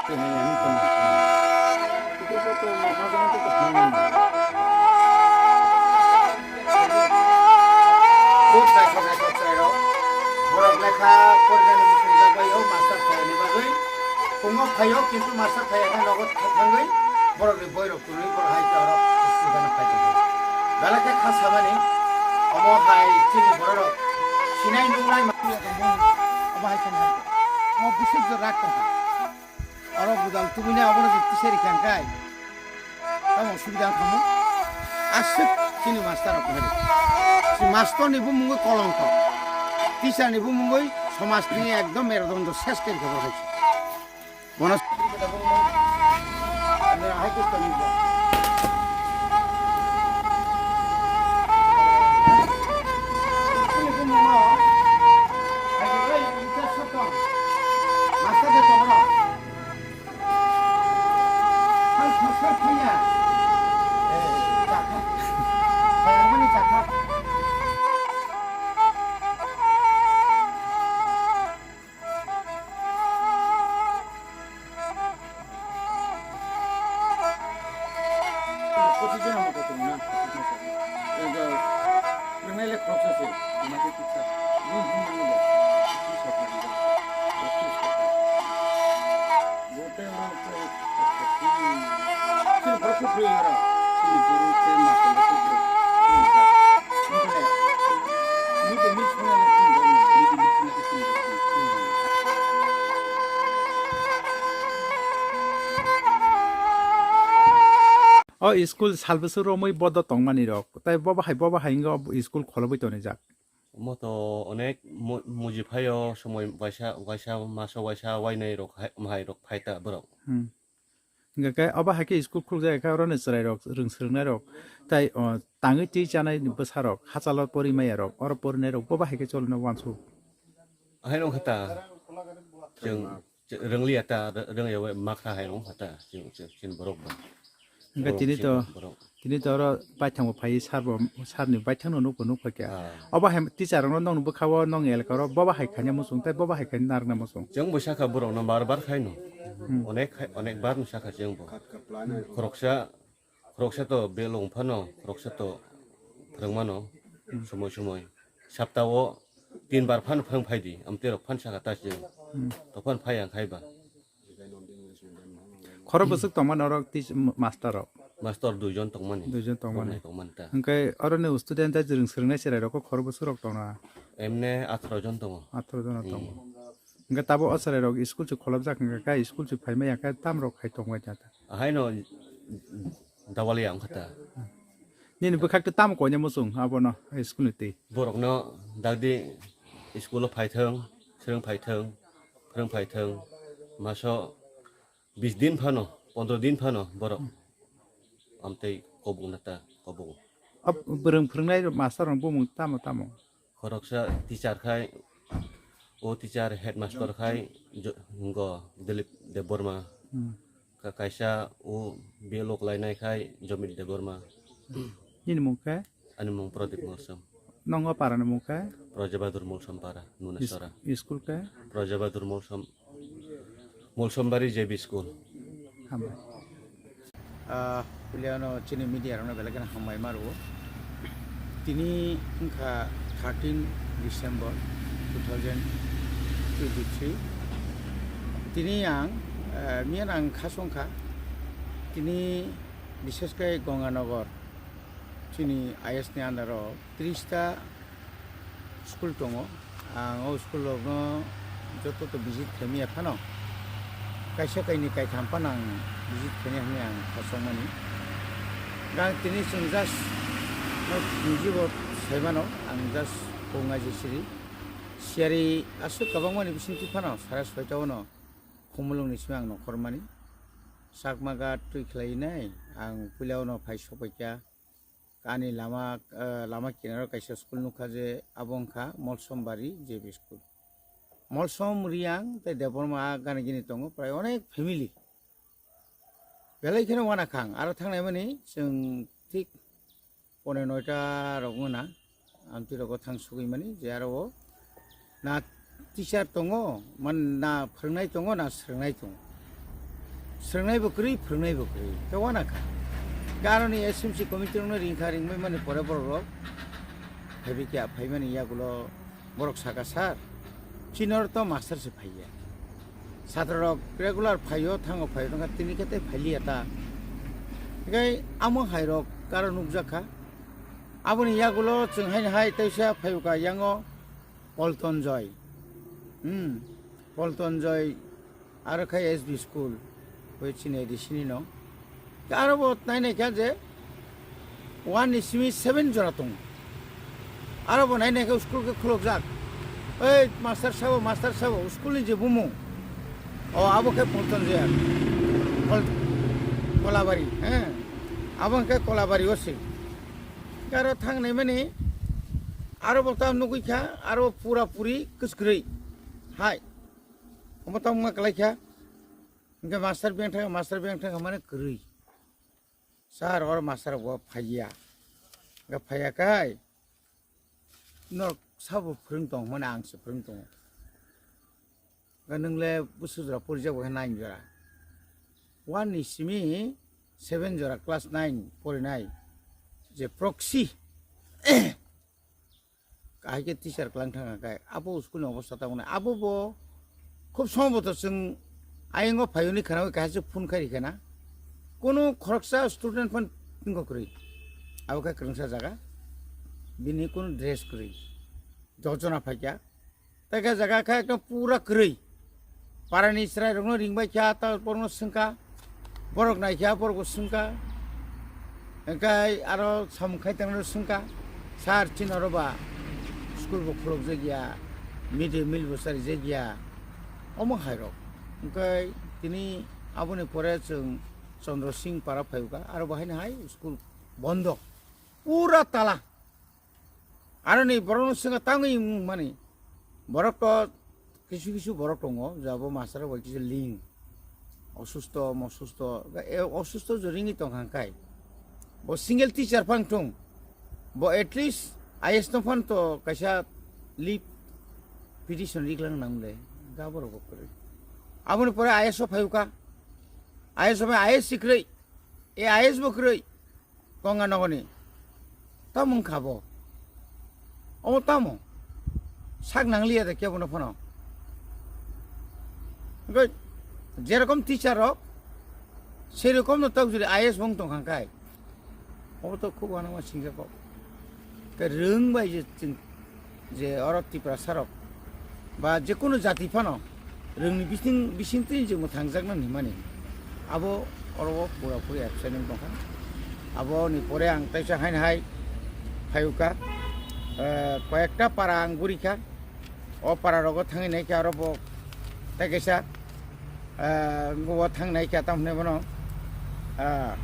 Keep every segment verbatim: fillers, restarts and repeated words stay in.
Khub naithok naithok chwrairok. Borok lekha porinani muchungjak bai o master phaiyani bagwi. Phungo phaio, kintu master phaiyakhe nogo thangwi borokni boirok twnwi borok hai khe oro student phai tongo. Belai khe kha samani omo hai chini bororok sinai nungnai ma-, omo hai khe omo bisuk jora tongkha. Oro budal tubui nai obono je tisari kha hwnkhe tamo subida wngkha mo. Aswk chini master rok kwrwi. Si master ni bumungwi kolongkho. Teacher ni bumungwi somaj ni ekdom merudondo ses khe rikha bo hai. Bono hai khe tongwi. Chini bumungo hai khe oi teacher sab tong. Master de tong no. O school sal bwswk romwi bodo tongmani rok, tai bobo hai, bobo hai wngwi school kholobwi tonijak. Omo to onek mo-, muji phaio, somoi waisa, waisa, maso waisa, wainai rok hai, mahai rok phai ta borok. Hmm. Hingkha khe obo hai khe school khulukjak khe oro ni chwrai rok, rwng swrwng nai rok, tai, o, tangwi twi chanai bwsa rok, hachalo pori maya rok, oro porinai rok, bobo hai khe choli no wansuk. Ahai no khe ta, chwng Ch-, rwngliya ta, r-, rwngya bai makha hai wng kha ta, chini, chini, chini borok bo. Hingkhe borok tini chini to, borok. Tini to oro baithang bo phai sar bo, sar ni baithang no nuk bo nuk phaikha. Ah. Obo hai teacher rok no nong bwkha o nong elka oro bobo hai khaina muchung tei bobo hai khaina narwkna muchung. Chwng bo sakha borok no bar bar khai no. Hmm. Onek khai, onek bar no sakha chwng bo. Khoroksa Khoroksa to belong phano, khoroksa to phwrwngmano, hmm, somoi somoi. Saptao tin bar phano phwrwng phai di, amtwi rok phan saka ta chwng. Hmm. To phan phai ang khai ba. Khoro bwswk tongmani norok tis-, m-, master rok? Master duijon tongmani. Duijon tongmani. Roknai tongmani ta. Hwnkhe oroni student ta jwrwng swrwngnai chwrai rok khoro bwswk rok tongna? Emne atharo jon tongo. Atharo jon tongo. Hmm. Hwnkhe tabo o chwrai rok school se kholobjak hwnkhe khe school se phaimaya khe tam rok khai tongmani ta. Ahaino dawaliya wngkha ta. Nini bwkhak tei tamo koina muchung abono school ni twi? Borokno dagdi school o phaithwng, swrwng phaithwng, phwrwng phaithwng, maso bis din phano, pondro din phano borok amtwi kobokna ta, kobok. Abo bwrwng phwrwngnai master rok bumung tamo tamo? Khoroksa teacher khai, o teacher headmaster khai jo-, hingo Dilip Debbarma. Hmm. Ka-, kaisa o B L O khlainai khai Jomit Debbarma. Nini mung khe? Ani mung Pradip Molsom. Nongo para ni mung khe? Prajabadur Molsom para, Nunasora. Is-, school khe? Prajabadur Molsom. Molsombari J B School. Hambai. Ah, puilano chini media rokno belai kheno hambai ma rwo. Tini wngkha thirteen December two thousand twenty-three. Tini ang, eh, miyan ang khasong kha. Tini bishesh khe Ganganagar chini I S ni under o tris ta school tongo. Ang o school rokno joto to visit khaimaya phano, kaisa kaini kaitham phano ang visit khainai hwnwi ang khasokmani. Ang tini chwng just no niji bo saimano, ang just kok ngaji siri. Siyari aswk kwbangmani bisingtwi phano sara soita ono Khumulwngni simi ang nokhormani. Chakma ghat twi khlainai ang puila ono phai sokpaikha. Ani lama, eh, lama kinaro kaisa school nukha je abo wngkha Molsombari J B School. Molsom, Riyang tei Debbarma gana gini tongo, prai onek family. Belai kheno wana khang, aro thangnai mani chwng thik pone noita rok wngna, amtwi rogo thang sugwi mani je aro o na teacher tongo, man na phwrwngnai tongo, na swrwngnai tongo. Srwngnai bo kwrwi, phwrwngnai bo kwrwi. Khe wana kha. Khe aroni S M C committee rokno ringkha, ringbai mani pore borok rok phaibai khe, phaimani yagulo borok saka, "Sir, chini oro to master se phaiya. Chatra rok regular phaio, thango phaio, tongkha tini khe tei phailiya ta." Khe amo hai rok karo nukjak kha. Aboni yagulo chwng haino hai teisa phaiuka yango Polton Joy. Hmm, Polton Joy aro khai S B school, oi chini A D C ni no. Aro bo nai nai kha je one ni simi seven jora tongo. Aro bo nai nai kha school khe khulokjak. "Oi master sabo, master sabo," school ni je bumung. O abo khe Polton Joy. Pol-, Kolabari, he. Abo khe Kolabari o se. Aro thang nai mani, aro bo tam nugui kha, aro pura puri kwskwrwi. Hai. Omo tamo wngma kwlai kha. Hingke master beng thang, master beng thang mane kwrwi. Sir, oro master bo phaiya. Hingke phaiya kai. Norok sabo phwrwng tong mane ang se phwrwng tongo. Hingke nwng le bwswk jora porijak bo khe nine jora. One ni simi seven jora class nine porinai. Je proxy. Kahai khe teacher kwlang thang kha kai, abo school ni obostha tamo nai, abo bo khub somboto chwng ayang o phai hwnwi khwnawi kaisa se phone khai rikha na, kunu khoroksa student phan tongkha kwrwi, abo khe kwrwngsa jaga, bini kunu dress kwrwi, dojona phaikha, tei khe jaga khe ekdom pura kwrwi. Parani chwrairokno ringbai kha, ta borokno swngkha, borok naikha, borokbo swngkha. Hingkhe aro samung khai tongnairok swngkha, "Sir, chini oro ba school bo khulokjak ya, mid day meal bo charijak ya," omo hairok. Hingkhe tini aboni pore chwng Chandra Singh para phaikha, aro bo haino hai school bondo, pura tala. Aroni borokno swngkha tangwi wngmani. Borok to kisu kisu borok tongo, jabo master bai kisa ling. Osusto, mosusto, e, osusto je ringwi tongkha kai. Bo single teacher phang thung. Bo at least I S no phan to kaisa leave petition riklang nangle. Ga borok bo kwrwi. Aboni pore I S o phayuka. I S o phai I S si kwrwi. E I S bo kwrwi. Konga nogoni. Tamo wngkha bo. Omo tamo. Sak nangliya de kebono phano. Hingke jerokom teacher rok, serokom no tok juri I A S bo wng tongkha kai. Obo to khub uanama singjak kok. Ke rwng bai je chwng je oro Tiprasa rok ba je kunu jati phano rwngni bising, bisingtwi je mwthangjakna hinmani abo oro o pura puri absent wng tongkha. Aboni pore ang teisa haino hai phayuka, eh, koyekta para ang gurikha. O para rogo thangwi naikha aro bo tei kaisa, ah, o thang naikha tamo hwnwi bono, ah,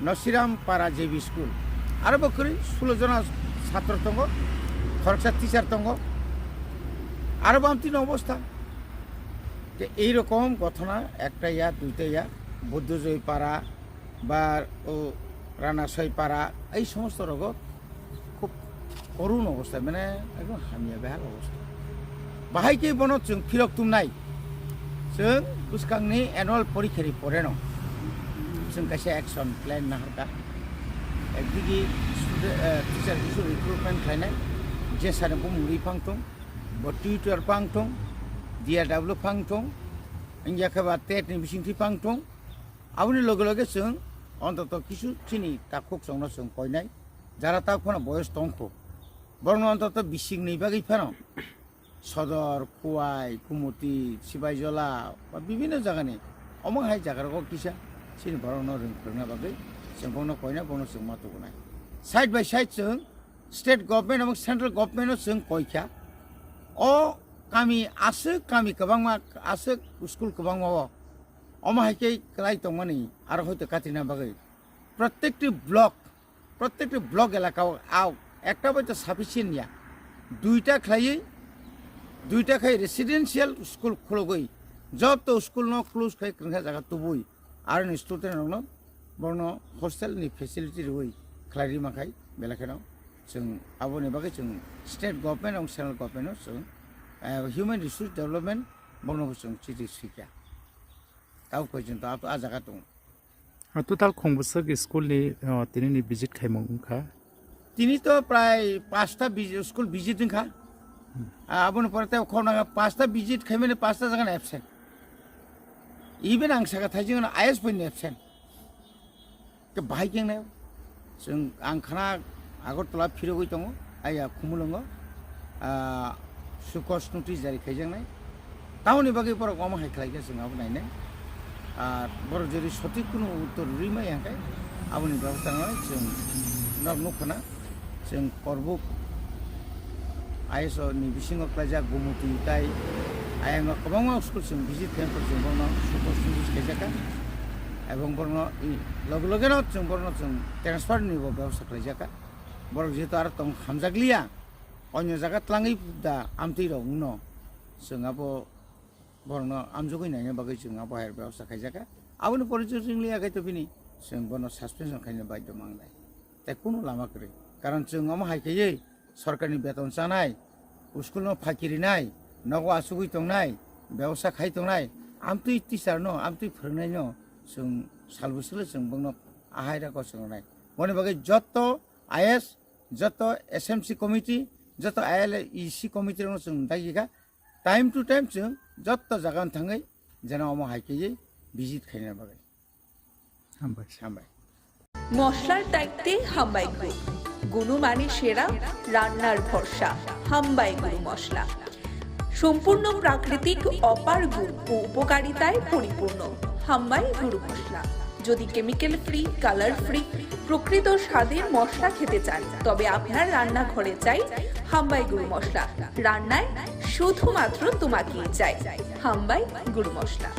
Nasiram Para J B School. Aro bo kwrwi sulo jona satro tongo, khoroksa teacher tongo. Aro bo amtwino obostha. Je ei rokom gothona ekta ya, duita ya, Buddhojoy Para, ba o Ranasoi Para, ei somosto rogo khub korun obostha, mane ekdom hamya behal obostha. Bahai khe bono chwng phirok tumnai. Chwng bwskangni annual porikha ni pore no chwng kaisa action plan naharkha. Ekdigi student, eh, teacher kisu recruitment khlainai, je sani bumung ri phang thung, bo tutor phang thung, D R W phang thung, wngya khe ba tet ni bisingtwi phang thung. Aboni loge loge chwng ontoto kisu chini takhuk chwngno chwng koinai, jara tak phano boyos tongkho. Borokno ontoto bisingni bagwi phano Sodor, Khowai, Kumuti, Sibaijola ba bibinno jagani omo hai jaga rogo kisa chini borokno rwng phwrwngna bagwi chwng bono koinai, bono chwng ma tubunai. Side by side chwng state government abo central government no chwng koikha. O kami aswk kami kwbangma, aswk school kwbangma o. Omo hai khe kwlai tongmani aro hoito katrina bagwi. Protective block, protective block elaka o ekta bai to sufficient ya. Duita khlaiwi, duita khai residential school khulogwi, joto school no close khai kwrwngsa jaga tubui, aroni student rokno bono hostel ni facility rwui khlai rima khai belai kheno chwng aboni bagwi chwng state government abo central government no chwng, eh, human resource development bono bo chwng chiti swikha. Tabo koi chwng to a jaga tongo. O total khongbwswk school ni, o, tini ni visit khaimung wngkha? Tini to prai pasta visi-, school visit wngkha. Ah, aboni pore tei khorang pasta visit khaimani pasta jaga absent. Even ang saka thaijing I S point absent. Ke bahai keng nai. Chwng ang khana Agartala phirogwi tongo, aya Khumulwngo, ah, sukos notice jari khaijaknai. Tamoni bagwi borok omo hai khlaikha chwng abo nainai. Ar borok jori sothik kunu uttor rwimai hwnkhe aboni bebosta nai chwng nok nukhana. Chwng Korbuk I S O ni bisingo klaijak Gumuti tai ayang kwbangma school chwng visit khe chwng borno sukos notice khaijakha. Ebong borno i loge loge no chwng borno chwng transfer ni bo bebosta khlaijakha. Borok jehetu aro tong hamjakliya, onyo jaga tlangwi da amtwi rok no chwng abo borokno amjogwi naina bagwi chwng abo hai bebosta khaijakha. Aboni pore chwng ringliya khai to bini chwng bono suspension khaina baidhyo mangnai. Tei kunu lama kwrwi. Karon chwng omo hai khaiwi sorkarni beton chanai, school no phaki rinai, nogo achugwi tongnai, bebosta khai tongnai, amtwi teacher no, amtwi phwrwngnaino chwng salbwswkle chwng bongno ahaira kochwng rwnai. Boni bagwi jotto I S, jotto S M C committee, jotto I L E C committee rokno chwng dagi kha. Time to time chwng jotto jaga no thangwi jena omo hai khaiwi visit khaina bagwi. Hambai. Hambai. মশলার দায়িত্বে হাম্বাই গ্রুপ। গুণমানে সেরা, রান্নার ভরসা, হাম্বাই গুরু মশলা। সম্পূর্ণ প্রাকৃতিক অপার গুণ ও উপকারিতায় পরিপূর্ণ হাম্বাই গুরু মশলা। যদি কেমিক্যাল ফ্রি, কালার ফ্রি, প্রকৃত স্বাদের মশলা খেতে চান, তবে আপনার রান্নাঘরে চাই হাম্বাই গুরু মশলা। রান্নায় শুধুমাত্র তোমাকেই চাই হাম্বাই গুরু মশলা।